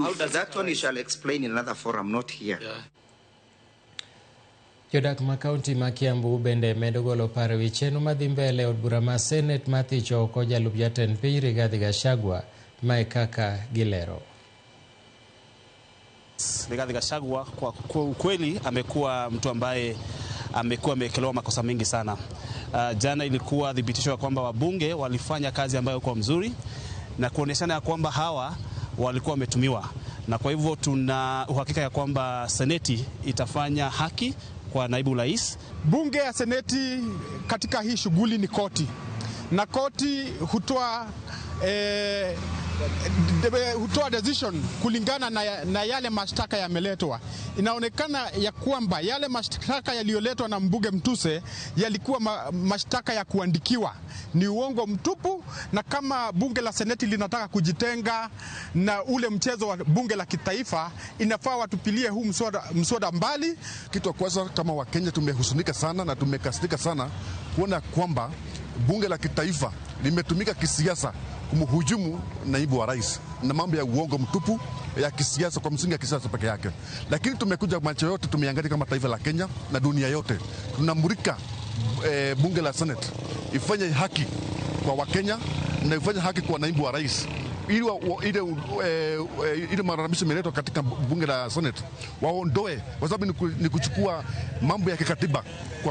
How does That it one you arise? Shall explain in another forum, not here. Yeah. Jodak ma kaunti ma Kiambu bende medo golo paro ewi chenro madhi mbele e od bura ma Senet mar thicho oko jalup jatend piny Rigathi Gachagua. Mae kaka gilero. Rigathi Gachagua kwa ukweli amekuwa mtu ambaye amekuwa amewekelewa makosa mengi sana. Jana ilikuwa thibitisho ya kwamba wabunge walifanya kazi ambayo kwa mzuri na kuoneshana ya kwamba hawa walikuwa wametumiwa, na kwa hivyo tuna uhakika ya kwamba seneti itafanya haki kwa naibu rais. Bunge ya Seneti katika hii shughuli ni koti, na koti hutoa decision kulingana na yale mashtaka yameletwa. Inaonekana ya kwamba yale mashtaka yaliyoletwa na mbunge Mutuse yalikuwa mashtaka ya kuandikiwa, ni uongo mtupu, na kama bunge la Seneti linataka kujitenga na ule mchezo wa bunge la kitaifa, inafaa watupilie huu mswada mbali. Kitu ya kwanza kama Wakenya tumehuzunika sana na tumekasirika sana kuona kwamba bunge la kitaifa limetumika kisiasa kumhujumu naibu wa rais na mambo ya uongo mtupu ya kisiasa kwa msingi ya kisiasa peke yake. Lakini tumekuja macho yote tumeangalia kama taifa la Kenya na dunia yote tunamulika bunge la Senate ifanye haki kwa Wakenya na ifanye haki kwa naibu wa rais ili ile malalamisho imeletwa katika bunge la Senate waondoe, kwa sababu ni kuchukua mambo ya kikatiba kwa